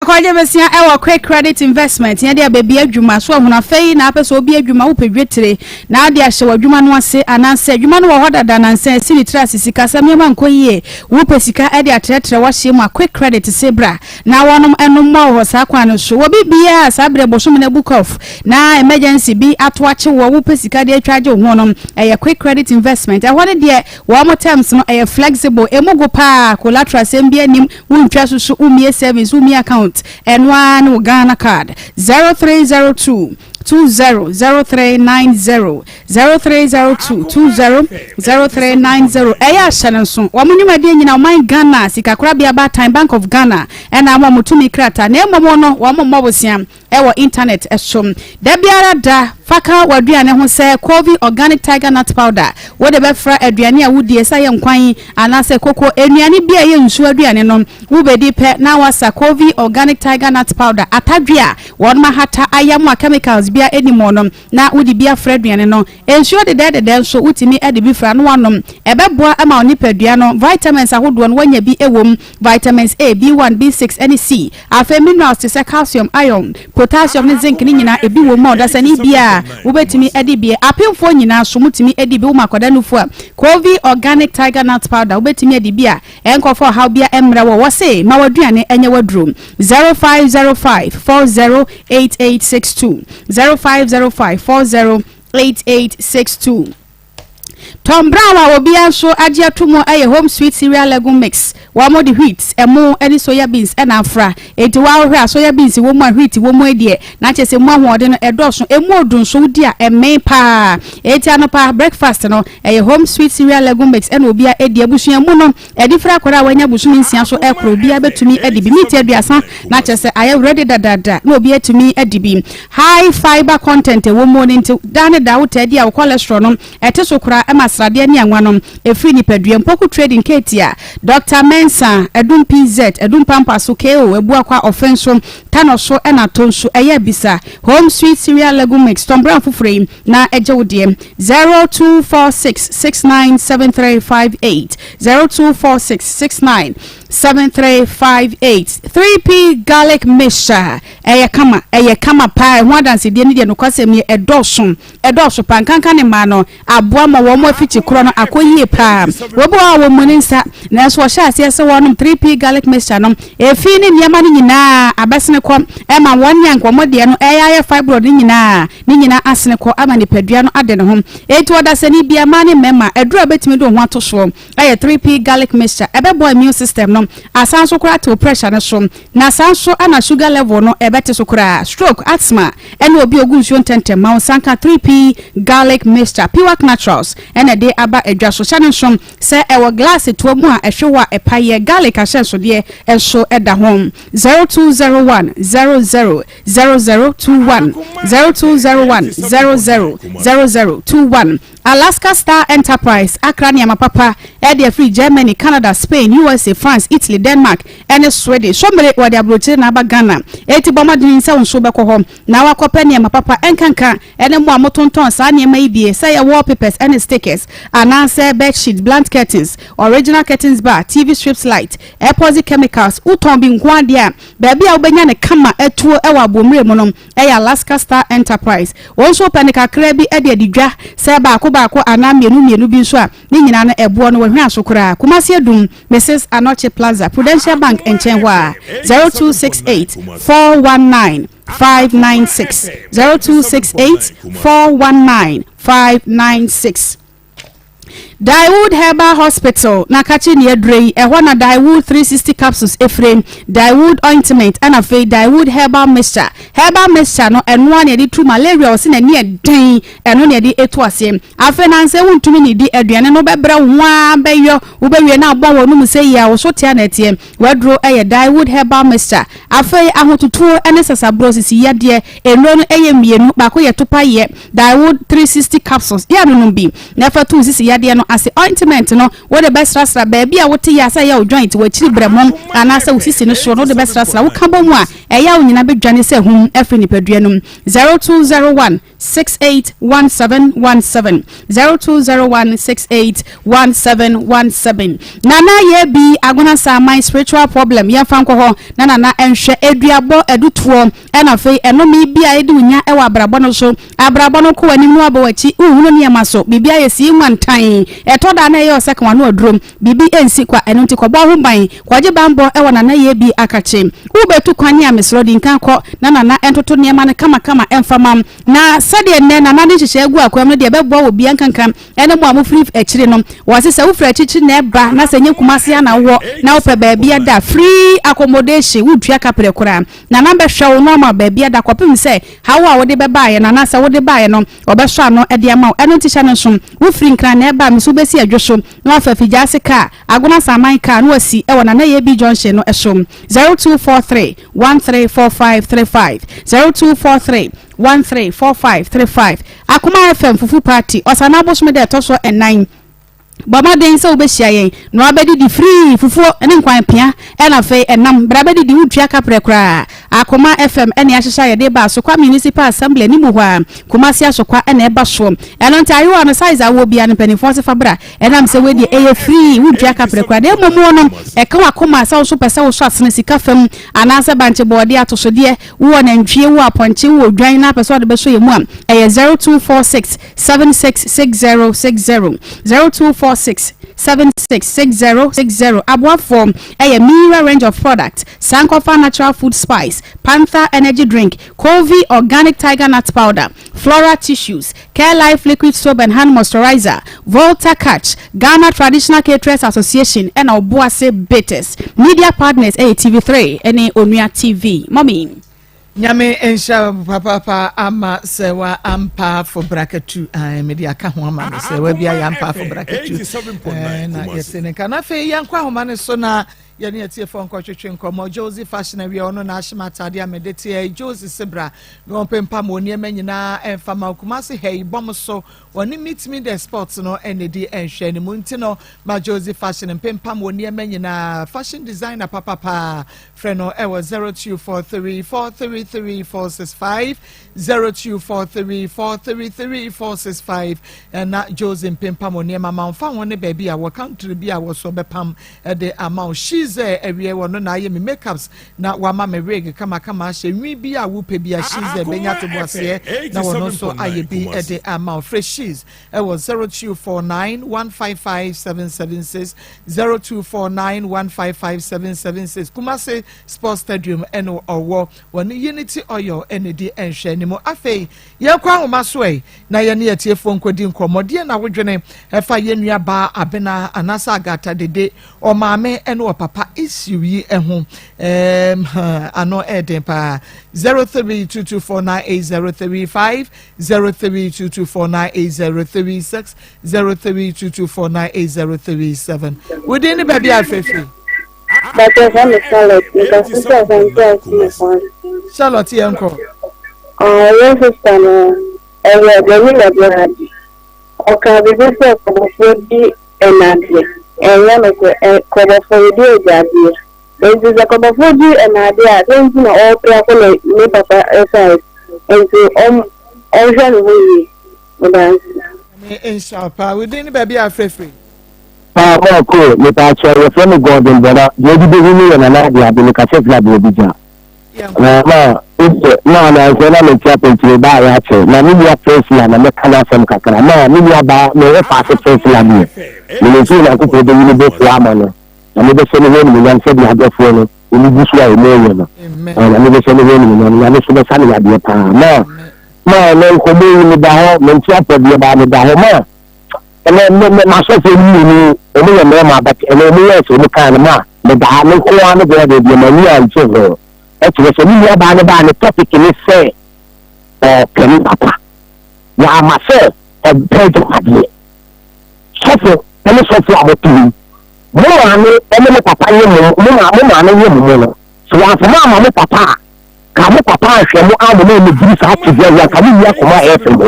Akɔgye besia ɛwɔ Quick Credit Investment yɛde abɛbi adwuma so ahunu afei na apɛ sɛ obi adwuma wopɛ dwetire na ade ahyɛ w'adwuma no ase anaasɛ adwuma no wɔ hɔ dada nansa asi ne tiri ase sikasɛm nneɛma nkɔ yie, wopɛ sika de atrɛtrɛ w'ahyeɛ mu a, Quick Credit se bra na wɔnom ɛno mmoa wo wɔ saa kwan no so. Wɔ biribiara a saa berɛ bosome no abu kɔf na emergency bi ato akye woɔ wopɛ sika de atwa agye wo ho no, ɛyɛ Quick Credit Investment. Ɛhɔ no deɛ wɔn terms no ɛyɛ flexible, ɛmu go paa, collateral sɛm biara nnim, wontwa so so, wommie savings, wommie account, ɛno ara ne wo Ghana card. 0302 200390 0302 200390. Ɛyɛ ahyɛ no nso wɔn nnwumadie nyina ɔman Ghana sikakorabea baatan Bank of Ghana ɛna ama wɔn tumi krataa, na mmom no wɔn mmɔ bosea ɛwɔ internet ɛso da biara da. Fa ka w'aduane ho sɛ Covey Organic Tiger Nut Powder wode bɛfra aduane a wodie, sɛ yɛ nkwan anaasɛ koko, nnuane bi a ɛyɛ nsuo aduane no, wobɛdi pɛ na wasa Covey Organic Tiger Nut Powder atadwe a wɔn ahata ayam a chemicals bia anim no na wode bi afra aduane no. Nsuo dedɛɛdedɛ nso wotumi de bi fra no wanom. Ɛbɛboa ma wo nipadua no vitamins ahodoɔ no wanya bi wɔ mu, vitamins A, B1, B6 ne C. Afei minerals te sɛ calcium, iron, potassium ne zinc ne nyinaa ebi wɔ mu a ɔdasani biara wobɛtumi de bi. Apemfoɔ nyinaa so motumi de bi. Woma akwadaa nufoɔ a, Covey Organic Tiger Nut Powder wobɛtumi adi bi a ɛnkɔfa ɔhaw bia mmerɛ wɔ. Wɔ se ma w'aduane ɛnyɛ w'aduro. 0505 408862, 0505 408862. Tom Brown a obiara nso agye ato mu yɛ Home Sweet Cereal Legume Mix. Wɔn de wheat, ɛmo ne soya beans na afra. Enti woahwɛ a soya beans wɔ mu a wheat wɔ mu deɛ, na kyerɛ sɛ emu ahoɔden no ɛdɔɔso. Emu odu nso wodi a ɛmee paa. Enti anɔpa breakfast no ɛyɛ Home Sweet Cereal Legume Mix ɛna obiara edi. Abusua mu no ɛde firi akwadaa a wanya bosome 6 so ɛkoro obiara bɛtumi adi bi. Minti 30 na kyerɛ sɛ ayɛ ready dadaada na obiara atumi adi bi. High fiber content ɛwɔ mu no nti daa ne daa wotaa di a wo cholesterol no ɛte so koraa, ɛma sradeɛ ne anwa no ɛfiri nipadua. Mpoku Trading Ketia, Dr. Mensah, Adum PZ, Adum Pampa so, KO, Abuakwa, Ɔfen so, Tano so ɛna to nso ɛyɛ abisa. Home Sweet Cereal Legume Mix, Tom Brown foforɔ yi na ɛgye wo deɛ. 0246 697358, 0246 697358. 3P Garlic Mixture ɛyɛ kama, ɛyɛ kama paa. Ɛho adansedie ne deɛ nokwasɛm nie, ɛdɔɔso, ɛdɔɔso paa. Nkanka ne mmaa no aboa ma wɔn afikyi korɔ no akɔ yie paa. Wɔbi wɔ a wɔn mu ne nsa, nanso wɔhyɛ aseɛ sɛ wɔnom 3P Garlic Mixture no, efi ne nneɛma no nyinaa abɛsene kɔ ɛma wɔn nea nkɔmɔ deɛ no ɛyɛ ayɛ fibroid no nyinaa ne nyinaa asene kɔ ama nipadua no ade ne ho. Eti ɔdasani bia, mmaa ne mmarima, aduru a bɛtumi de wɔn ho ato soɔ ɛyɛ 3P Garlic Mixture. Ɛbɛboa immune system no. no, asan nso koraa tew pressure no so, na saa nso na sugar level no ɛbɛte so koraa. Stroke, asthma, ɛne obi a ogu nsuo ntɛmntɛm ma wo nsa nka 3P Garlic Mixture. Piwak Naturals na ɛde aba adwa so. Hyɛ no nso sɛ ɛwɔ glass toa mu a ɛhwe hɔ a ɛpa yɛ. Garlic ahyɛnsodeɛ nso da ho. 0201 00 0021 0201 00 0021 Alaska Star Enterprise akra nneɛma papa de afiri Germany, Canada, Spain, USA, France, Italy, Denmark ne Sweden. Sommere wɔde aburokyire na aba Ghana. Enti bɔ mmɔden sɛ wo nso wobɛkɔ hɔ na woakɔpɛ nneɛma papa nkanka ne mo a motontɔn saa nneɛma yi bi, sɛ ɛyɛ wallpapers ne stickers anaasɛ bedsheet, blunt curtains, original curtains bar, TV strips light, epoxy chemicals. Wotɔn bi nko ara deɛ a, baabi a wobɛnya no kama atuo wɔ Abommire mu no yɛ Alaska Star Enterprise. Wo nso wopɛ no kakraa bi de adi dwa, sɛ baako baako anaa mmienu mmienu bi nso a, ne nyinaa no ɛboɔ no wɔhwɛ so koraa. Kumasi Adum, Mrs. Anokye Plaza, Prudential Bank nkyɛn hɔ ara, 0268 419 596, 0268 419 596. Daewood Herbal Hospital na kakye ne aduro yi, ɛhɔ na Daewood 360 capsules efire, Daewood ointment ɛna afei Daewood herbal mixture. Herbal mixture no ɛnoa na yɛde tu malaria ɔse n'ani ɛden ɛno na yɛde etu aseɛ. Afei nansa wontumi ne di aduane no bɛbrɛ wo ho ara bɛyɔ wobɛwie na abɔ wɔn mu sɛ yie a wo so tea na ɛteɛ. W'aduro yɛ Daewood herbal mixture. Afei ahototuo ne sasaborɔ sisi yadeɛ nnuro no yɛ mmienu, baako yɛ topa yɛ Daewood 360 capsules yɛ anonom bi na ɛfa tu sisi yadeɛ no ase. Ointment no wode bɛsrasra baabi a wote yɛ a sɛ ɛyɛ wo joint, w'akyiri brɛmom anaasɛ wo sisi no soɔ no wode bɛsrasra woka bɔ mu a ɛyɛ a wo nyinaa bɛdwane sɛ hum afiri nipadua no mu. 0201 681717 0201 681717 Nana yɛ bi Agona Saman spiritual problem yɛmfa nkɔ hɔ na Nana nhwɛ aduabɔ adutoɔ ɛna afei ɛnome bi a ɛdi wo nya ɛwɔ abrabɔ no so abrabɔ no kɔ w'anim no abɔ w'akyi wohunu nneɛma so biribi ayɛ sii nwantan ɛtɔ da na ɛyɛ ɔsɛ ka w'ano aduro biribi ɛnsi kwa ɛno nti kɔbɔ ho ban kɔgye banbɔ ɛwɔ Nana yɛ bi akakye wobɛtu kwan a mesrɛ di nkan kɔ na Nana ɛntoto nneɛma no kamakama ɛmfa ma na sɛdeɛ nnɛ Nana de nhyehyɛ agu akwam no deɛ ɛbɛboa wɔ bia nkanka ɛne mo a mofiri akyiri no wɔse sɛ wofiri akyirikyiri na ɛba na sɛ nyɛ Kumase a na wowɔ na wopɛ baabi ada free accommodation wontua kaprɛ koraa Nana bɛhwɛ wo no ama baabi ada kɔpem sɛ haw a wode bɛbaeɛ no anaasɛ wode baeɛ no ɔbɛsɔ ano de ama wo ɛno nti hyɛ no nso wofiri Nkran na ɛba a meso wobɛsi Adwo so na wafa Afigyaase kaa Agona Saman kaa na wasi ɛwɔ Nana Yɛbi Junction no so 0243 134535 0243 134535 Akoma FM Fufu Party Ɔsana abosome da ɛtɔ so ɛnan bɔ mmɔden sɛ wobɛhyia yɛn na wabɛdidi firii fufuo ne nkwan pea ɛna afei ɛnam bra bɛdidi wontua kaprɛ koraa Akoma FM ɛne ahyehyɛ a yɛde ba Asokwa Municipal Assembly anim hɔ a Kumasi Asokwa ɛna ɛba soɔ ɛno nti ayewa no size a wɔ bia no mpanimfoɔ se fa bra ɛnam sɛ wei deɛ ɛyɛ free wontua kaprɛ koraa na mmom no ɛka wakoma sɛ wo so pɛ sɛ wosɔ asene sika fam anaasɛ bankye bɔɔdeɛ atosodeɛ wowɔ nantwie wowɔ apɔnkye wowɔ odwan na apɛ sɛ ɔde bɛsɔ yɛ mu a ɛyɛ 0246 766060 0246 766060 aboafoɔ ɛyɛ Mira range of product Sankofa natural food spice Panther energy drink Kovi organic tiger nut powder Flora tissues Care Life liquid soap and hand moisturizer Volta Catch Ghana Traditional Caterers Association ɛna Obuase Bitters media partners ɛyɛ TV3 ɛne Onua TV mommy. Nyame nhyira wo papaapa ama sɛ wa ampa fo brakatu mede aka ho ama no sɛ wa bi ayɛ ampa fo brakatu na yɛte ne nka na afei yɛnkɔ ahoma no so na yɛne atiefoɔ nkɔtwetwe nkɔmmɔ Josie fashion awia ɔno na ahyem atade a mede teɛ Josie sebra na ɔmpempa ma nneɛma nyinaa ɛmfa ma Kumase ha yi bɔm so wɔne meet me the sports no ɛna di ɛnhwɛ ne mu nti no ma Josie fashion mpempam wɔ nneɛma nyinaa fashion designer papapaa frɛ no ɛwɔ 0243 433 465 0243 433 465 ɛna Josie mpempam wɔ nneɛma ma nfa ho ne baabi a wɔ country bi a wɔ so bɛpam ɛde ama wo shize ɛwiɛ wɔ no na ayɛ me makeups na wama me wig kamakama ahyɛ nwi bi a wopɛ bi a shize bɛnya to bo aseɛ na wɔn nso ayɛ bi ɛde ama wo frɛ shiz ɛwɔ 0249 155 776 0249 155 776 Kumasi Sports Stadium ɛna ɔwɔ wɔne Unity Oil ɛna di nhwɛ anim afei yɛnkɔ ahoma so ɛ na yɛne yɛtiefoɔ nkɔdi nkɔmmɔ deɛ na wodwene ɛfa yɛn nua baa Abena anaasɛ Agata Dede ɔmaame ɛne ɔpapa. papa issue yi ho. Ano ɛɛden paa. 0322498035, 0322498036, 0322498037. Wodin ne baabi a afeefee? Bàtà fẹ́ mi Charlotte, nípa sísè ọ̀sán tí a sì mí fún. Charlotte, yẹn kọ. Ọ̀rẹ́ sísá no, ɛyɛ bɛni na ɛbɛn adi. Ɔka biribi sɛ kɔbɔfoɔ di ɛnadeɛ. Ɛnyɛ nokorɛ, ɛ kɔbɔfoɔ yɛdi agyadeɛ. Enti sɛ kɔbɔfoɔ di ɛnadeɛ a, dɛn nti na ɔrepere akɔ ne ne papa side? Enti ɔm ɔnhwɛ ne ho yie. Meda ase. Nyame nhyira wo paa. Wo din ne baabi a afrɛfiri? Paa Kwaku, mepaakyɛw yɛfrɛ me Gordon Bɔna, deɛ ɔde bɛhu me yɛ Nana Adeade, mekasa firi Aborɔbigya. Na ma wosɛ na nansɛ na mente apɛnkyere baa yɛ akyɛ na me nua Priscilla na mɛka n'asɛm kakra ma me nua baa me wɔ faase Priscilla deɛ menim sɛ Onyankopɔn bɛyi ne bɔfoɔ ama no na mebɛhyɛ ne ho animuonyam sɛdeɛ adɔfoɔ no wɔn gu so a wɔn yɛ no na mebɛhyɛ ne ho animuonyam. Nyame so bɛsa ne yadeɛ paa ma ma ɛnɛ nkɔmmɔ yi meda hɔ mente apɔ deɛ baa meda hɔ ma ɛnɛ me me masɔfoɔ no mmienu wɔn yɛ mmarima, but ɛnɛ wɔn yɛ sɛ wɔn kaa no ma meda ha me nko ara me deɛ deɛ m'ani angye ho. Ɛkyerɛ sɛ me nua baa no baa ne topic ne sɛ ɔpɛ ne papa wama sɛ ɔmpɛ agyapadeɛ. Sɔfo ne sɔfo a mote yi, mo maame ne mo papa nye mo, mo ma mo maame nye mo mo no, sɛ wamfa mo ama mo papa a, ka mo papa anhwɛ mo amma mo ammɛduru saa tebea yi a, ka mo nni akoma a ɛyɛ fɛ mo.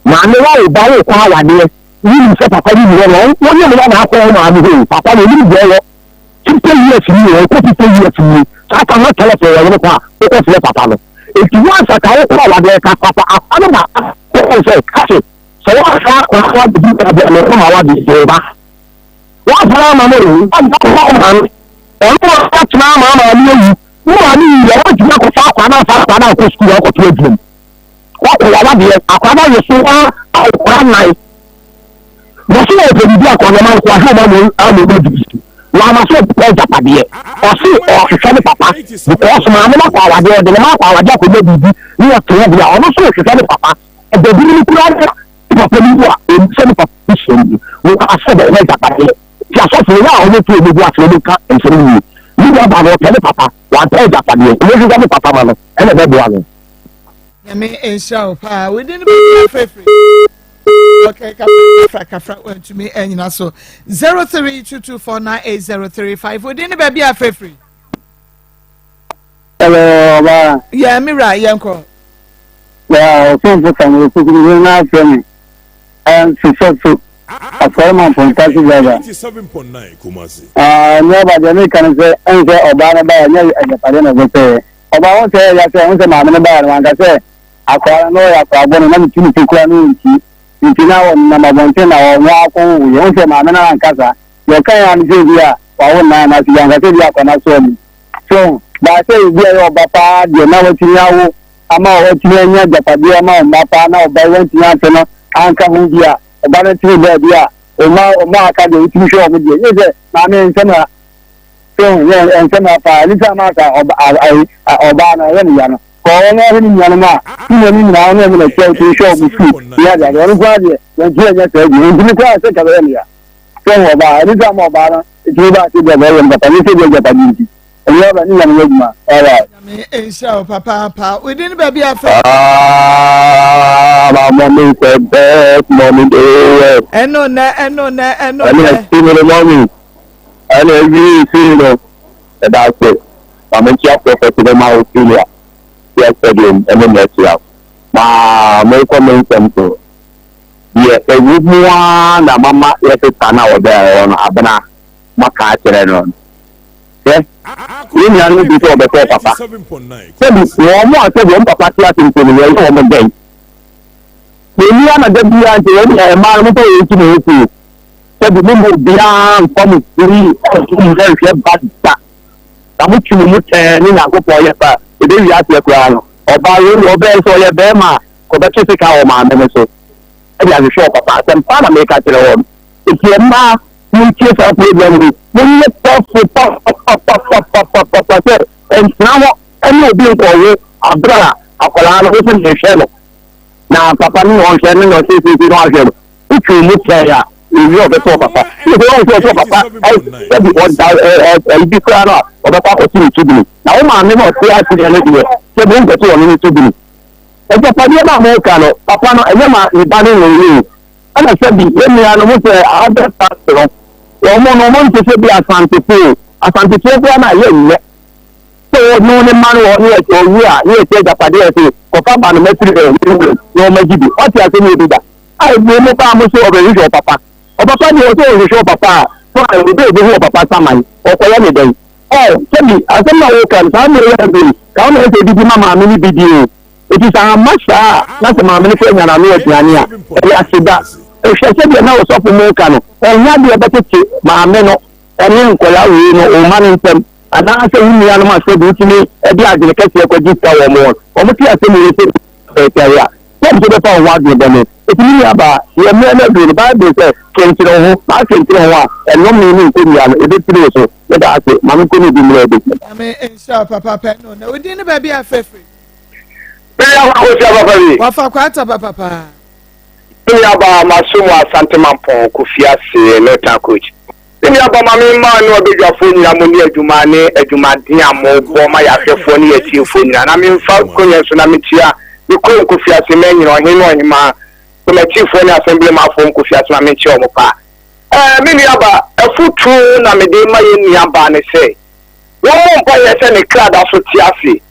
Maame wawo ba wokɔ awadeɛ, wonim sɛ papa no nni hɔ no, wo ne mo na akɔ wo maame hɔ o, papa no onim deɛ ɔwɔ 50 years ni o, ɔkɔ 50 years ni, saa tam na telephone wɔ yere kɔ a, wokɔ frɛ papa no. Enti once a ka wokɔ awadeɛ ka papa akwa no ba kɔkɔ sɛ kase sɛ woanhwɛ akwa no abɛdi baabi a mekɔ ma wade wo ba. Woamfa ama no o, woamfa ama wo maame. Ɔno a watena ama maame awu, wo maame wuiɛ, woantumi akɔfa akwa no amfa akwa no ankɔ sukuu ankɔto adwuma mu. Woakɔ w'awadeɛ, akwa no awe so a akora nnan. Wɔse wɔpɛ biribi akɔ no ma nkoa hwɛ ɔma ama ɔma adi so. Wama so ɔpɛ agyapadeɛ. Ɔse ɔhwehwɛ ne papa because maame no akɔ awadeɛ, ɔde ne ma akɔ awadeɛ akɔnya biribi ne ɔte hɔ deɛ ɔno nso ɔhwehwɛ ne papa. Ɛda bi no koraa na ne papa no wu a ɔnim sɛ ne papa busua mu no wɔama so ɔbɛhwɛ agyapadeɛ. Nti asɔfo no yɛ a wɔto wɔn bo ase na wɔnka nsɛm no yie. Ne nua baa no ɔpɛ ne papa, wampɛ agyapadeɛ. Wɔhwehwɛ ne papa ma no ɛna ɛbɛboa no. Nyame nhyira wo paa. Within the free. Okay, kafra kafra wantumi anyina so. 0322498035. Within the baby afrefri. Hello, ọba. Yeah, me ra yɛnkɔ. Yeah, ɔsomfo Samuel Kofi na afrɛ me. Ɛn so asɔre ma mpɔnta so driver. Ah, ne ɔba deɛ meka no sɛ ɛn sɛ ɔbaa no baa nyɛ agyapadeɛ na ɔbɛpɛɛ. Ɔbaa ho sɛ ɛyɛ sɛ ho sɛ maame no baa no wanka sɛ akwaraa no ɔyɛ akwaraa bɔne na metu ne fi koraa no ɔnti. Nti na ɔnam abɔnten na ɔno akɔ wowoyɛ. Ho sɛ maame no anka saa. Deɛ ɔka yɛ ano sɛ bi a wawo nnan anaasɛ bi anka sɛ bi akwaraa no asoa mu. So baa sɛ ebi a ɛyɛ ɔba paa deɛ na watumi awo ama watumi anya agyapadeɛ ama ɔmma paa na ɔba yi wantumi ante no anka ho bi a ɔba no tumi baabi a ɔma ɔma aka deɛ wotumi hwɛ wɔn deɛ yɛ sɛ maame nsɛm ha so yɛ nsɛm ha paa ne sɛ ama aka ɔba ayi ɔbaa no ɛyɛ ne ya no kɔ ɔno ɔhwɛ ne nuanom a ne nuanom nyinaa ɔno ɔmo na ɛkyɛ wotumi hwɛ wɔn sukuu ne ade ade ɔno koraa deɛ wɔntumi anya saa bi ntumi koraa sɛ nka bɛyɛ ne ya sɛ ɔbaa ɛne sɛ ama ɔbaa no ɛtumi ba ase deɛ bɛyɛ no papa ne sɛ deɛ agyapadeɛ nti ɛnyɛ ɔba ne nyame yɛ adwuma. Alright. Nyame nhyira wo papaapa. Within baabi afɛ. Ah, my mommy said best mommy day. Ɛno nɛ, ɛno nɛ, ɛno nɛ. Ɛna ɛsi mi no mommy. Ɛna ɛwi si no. Ɛda ase. Maame nkyia prophet ne ma Ophelia. Yɛ stadium ɛne mɛkyia. Maa mekɔ me nsɛm so. Deɛ ɛwɔ mu ara na mama yɛ sista no a ɔbɛn hɔ no abena maka akyerɛ no no. Hwɛ, yɛn nuanom bi sɛ wɔbɛsɛe papa. Sɛbi wɔn a sɛbi wɔn papa te ase mpo no, yɛyɛ wɔn dɛn? Yɛnni ana da biara nti wɔn mmaa no momfa wɔn nsi mo ho fo. Sɛbi mo mu obiara mfa mo firi ɔsom mu nhwɛ ba da. Na motwe mo mu tɛɛ ne Nyankopɔn yɛ fa ɛbɛwie aseɛ koraa no. Ɔbaa wei deɛ ɔbɛyɛ sɛ ɔyɛ bɛrima a kɔbɛtwe sika wɔ maame no so de ahwehwɛ ɔpapa. Asɛm paa na meka kyerɛ wɔn. Enti mmaa montie saa program yi, monyɛ careful papapapapapapa sɛ ɛntena hɔ ɛne obi nkɔwo abere a akwadaa no wosɛ mehwɛ no na papa no na ɔhwɛ no na ɔsiesie na ɔhwɛ no. Wotwe mu pɛɛ a. Owie a ɔbɛsɛ ɔpapa. Sɛ ɔhu sɛ ɔsɛ ɔpapa sɛbi ɔda ɛyi bi koraa no a ɔbɛkɔ akɔto ne tubini. Na wo maame na ɔte ase deɛ no deɛ sɛbi wonkɔto ɔno ne tubini. Agyapadeɛ no a moka no papa no ɛnyɛ ma ne ba no na ɔyɛ o. Ɛna sɛbi yɛn nuanom sɛ other parts no wɔn no wɔn nte sɛ bi Asantefo o. Asantefoɔ koraa no a yɛnyɛ. Sɛ ɔno ne mma no wɔ hɔ ne yɛ ɔwu a ne yɛkyɛ agyapadeɛ a ɛsɛ kɔfa ba no mɛfiri ɛ ne wuram na ɔmagye bi. Wate asɛm yɛ bi da. A ebien mo paa mo so ɔbɛhwehwɛ ɔpapa. Ɔpapa deɛ ɔsɛ ɔhwehwɛ ɔpapa a fine obi a obehu ɔpapa saman ɔkɔyɛ ne dɛn? Ɔ sɛbi asɛm na woka no saa mmerɛ yi a yi ka wo na ɛsɛ didi ma maame no bi di o. Eti sɛ amma saa a na sɛ maame no kora nya n'ano aduane a ɛyɛ aseda. Hwɛ sɛdeɛ na ɔsɔfo mo ka no ɛnyɛ adeɛ ɛbɛtete maame no ɛne nkwadaa wei no wo mma no ntam anaasɛ wo nuanom a sɛbi wotumi de adwene kɛseɛ kɔgye sika wɔn hɔ wɔn te asɛm wei sɛ pɛɛpɛe a sɛ nso bɛfa wo ho adwene bɔne. Enti me nuabaa, yɛ mmerɛ no aduru no, Bible sɛ, Kyenkyene wo ho, na akyenkyene wo ho a, ɛnome ne nkonnua no, ɛbɛfiri wo so. Meda ase. Ma menkɔ ne obi mmerɛ bi. Nyame nhyira wo papaapa ɛno na wo din ne baabi a fɛfiri. Me nua Kwakosia papa bi. Wafa kwata papa paa. Me nua baa maso mu Asante Mampɔn Kofi ase Northern coach. Me nua ba ma me mmaa ne ɔbadwafoɔ nyinaa mo ne adwuma ne adwumaden a mo bɔ ma yɛahwɛfoɔ ne yɛatiefoɔ nyinaa na me nfa konya so na me tua me kurom Kofiase manyini ɔhene ne ɔhemaa kɔmɛtifoɔ ne asɛmblemafoɔ mu Kofiase ma me nkyia wɔn paa. Ɛɛ me nua ba afutuo na me de ma yɛn nua baa ne sɛ wɔn mmɔ mpaeɛ sɛ ne kra da so te ase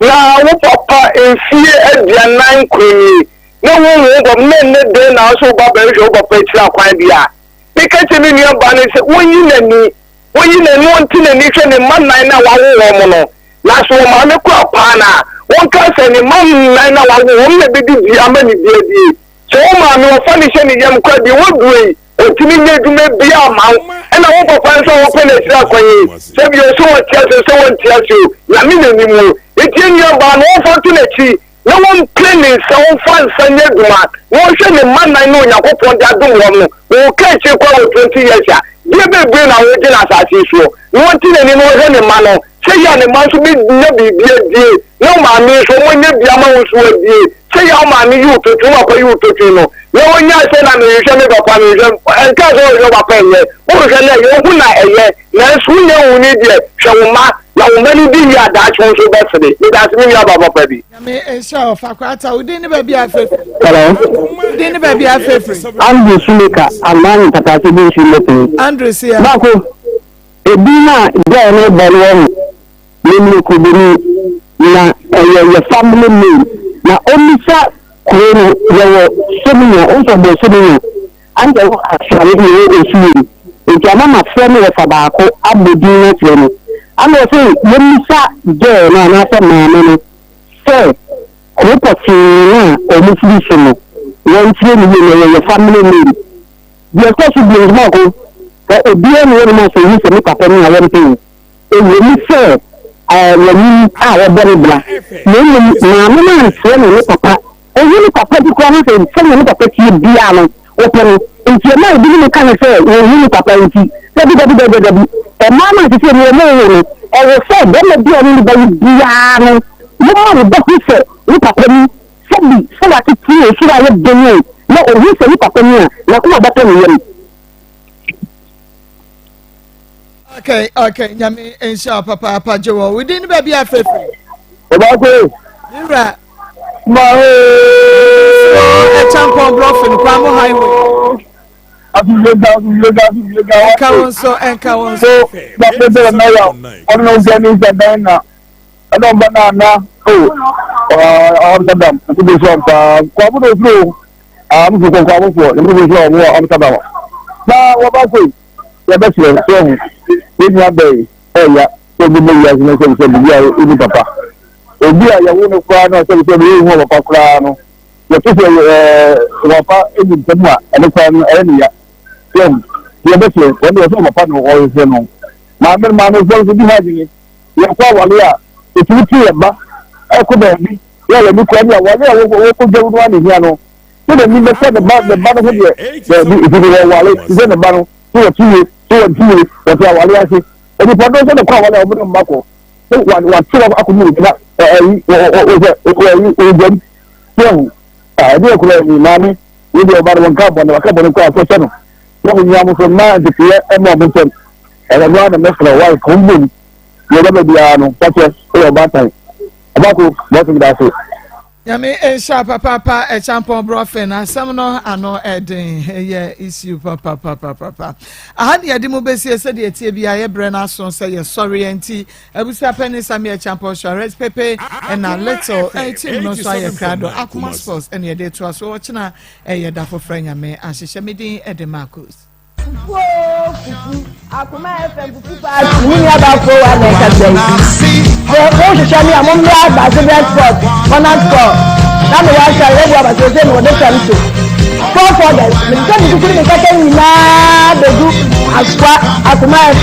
na wo papa mfie 49 nie na wo nhu wo papa na ɛnnɛ dɛn na nso wo ba bɛhwehwɛ wo papa akyiri akwan deɛ a Meka kyerɛ me nuabaa no sɛ onyi n'ani, onyi n'ani, ɔnte n'ani hwɛ ne mma nnan no a wawo wɔn no. Na sɛ wɔn maame kura paa no a, wɔnka sɛ ne mma nnan no a wawo wɔn na ebedidi ama ne bi adie. Sɛ wo maame wɔfa no hyɛ ne yam koraa deɛ waduro yi, ɔntumi nyɛ adwuma biara mma wo. Ɛna wo papa nso a wɔpɛ no akyiri akwan yi, sɛ bio sɛ ɔte ase o, sɛ ɔnte ase o, Nyame na nim o. Enti yɛn nuabaa no, wɔmfa nto n'akyi. na wɔmpere ne nsa, ɔmfa nsa nyɛ adwuma, na ɔnhwɛ ne mma nnan no a Onyankopɔn de adom wɔn no, wɔwɔ ka akyire koraa wɔ 20 years a, deɛ bebree na wɔregye no asase yi soɔ, na ɔnte n'ani na ɔnhwɛ ne mma no, sɛ yɛ a ne mma nso bɛnya biribi adie, na wo maame nso wɔanya bi ama wo nso adie, sɛ yɛ a wo maame yi wo totwi, wo papa yi wo totwi no, na ɔnyaa sɛ na mehwehwɛ me papa, mehwehwɛ, ɛnkaa sɛ wohwehwɛ wo papa ɛnyɛ, wohwehwɛ no ɛyɛ, wohu na ɛyɛ, nanso wonya nhunii deɛ, hwɛ wo mma, na wo mma no di yie a daakye wo nso wobɛsere. Medase me nua ba papa bi. Nyame nhyira wo fa kwata wo din ne baabi a afrɛfiri. Hello. Wo din ne baabi a afrɛfiri. Andrew Suleka aman mpataase bi nsu mmɔpɛn. Andrew Sia. Baako, edin a girl no bɔ no wɔ ho, Memene Kuroboni, na ɛyɛ yɛ family name. Na ɔmmisa kuro no, yɛwɔ Sominya, wo nso ɔbɔ Sominya. Anka ɛwɔ asrane na ɛwɔ osuo mu nti ama mafrɛ me wɔfa baako abɔ din no akyerɛ no ana ɔse yɛmmisa girl no anaasɛ maame no sɛ kuro pɔtee no a ɔmo firi so no wɔnkyerɛ no yie na ɛyɛ yɛ family name. Deɛ ɛtɔ so bio nso baako sɛ obiara nni hɔnom a sɛ ohu sɛ me papa ni a wɔmpɛ o. Ɛwɔ mu sɛ wanyin a wɔbɔ ne bra, na mmom maame no ankyerɛ no ne papa. Ohu ne papa bi koraa na sɛ sɛnea ne papa teɛ biara no, ɔpɛ no. Enti ɛma ebinom ka no sɛ wɔnhu ne papa nti. Dabi, dabi, dabi, dabi. Mmaa no a seesei no wɔrewo no, ɛwɔ sɛ barima bi a ɔne ne ba wo biara no, momma wo ba hu sɛ ne papa ni. Sɛbi, sɛ watete o, sɛ wayɛ dɛn o, na ohu sɛ ne papa ni a, n'akoma bɛtɔ ne yam. Okay, okay, nyame nhyira wo papaapa gye wɔ wo din ne baabi a frɛfrɛ. Ɔbaako. Wura. Ma Ɛkyampɔn brɔfo no Kwamo highway. Ɛnka wo nso, ɛnka wo nso. So, dapɛ sɛ na ya ɔno na ɔsɛ ne nsa dan na ɛna ɔba na ana o Amsterdam nso bi so ampa Kwamo na ofiri o Amsterdam Kwamo fo nso bi so ɔmo Amsterdam na wɔba so. Yɛbɛsrɛ sɛ ɔho yɛn nua bɛn ɛya sɛ obi bɛ wiase no sɛbi sɛ biribi a ɛni papa obi a yɛwo no koraa no sɛbi sɛ bɛyɛ hu papa koraa no yɛte sɛ ɛɛ papa ɛni ntɛm a ɛno koraa no ɛyɛ ne ya sɛ ɔho yɛbɛsrɛ wɔn deɛ sɛ papa no ɔhwehwɛ no maame no maame fɔ nso bi ha adwene yɛkɔ awale a ɛtumi te yɛ ba ɛkɔ baabi yɛ yɛ ne kura ne awale a wɔkɔ dwa no a ne hia no sɛ n'ani bɛsɛ ne ba ne ba no ho deɛ daabi ɛfiri sɛ wɔware te sɛ ne ba no sɛ wɔte yie sɛ wɔnte yie wɔte aware ase nnipa dɔn sɛ ne kɔ aware a wɔn ne mma kɔ sɛ wɔate wɔn akɔmu obi na ɛyi wɔsɛ ɛyi ɔgyam sɛ ɛho ɛde ɛkora ɛni maame wo deɛ ɔba no wɔnka bɔne waka bɔne kɔ a fɔhyɛ no. Na mo nyinaa mo nso mma nteteeɛ mma wɔn ntam. Ɛyɛ no ara na mɛfrɛ wo ayɛ ka mmom. Deɛ ɛbɛba biara no, fa kyɛ, woyɛ ɔbaatan. Ɔbaako, bɔse meda ase. Nyame nhyira papaapa Ɛkyampɔn Brɔfen asɛm no ano ɛden ɛyɛ issue papapapapa aha ne yɛde mu bɛsie sɛdeɛ ɛteɛ bia yɛbrɛ no aso sɛ yɛsɔre nti abusua pɛne Samuel Kyampɔn Suarez Pepe ɛna Little team no nso ayɛ krado Akoma Sports ɛne yɛde toa so ɔkyena ɛyɛ da foforɔ Nyame ahyehyɛ me din ɛde Marcus. Fufu oo fufu, Akoma FM fufu party, me nua baa Fowa na ɛkasa yi. Sɛ wohwehwɛ me a, mommra Basebrɛ Sport, Corner Store, na mewɔ asɔre, yɛbu aba seesei mewɔ Dosɛm so. Four Fathers, mede sɛ me kuku ne me nkaka nyinaa bɛgu Asoa Akoma FM.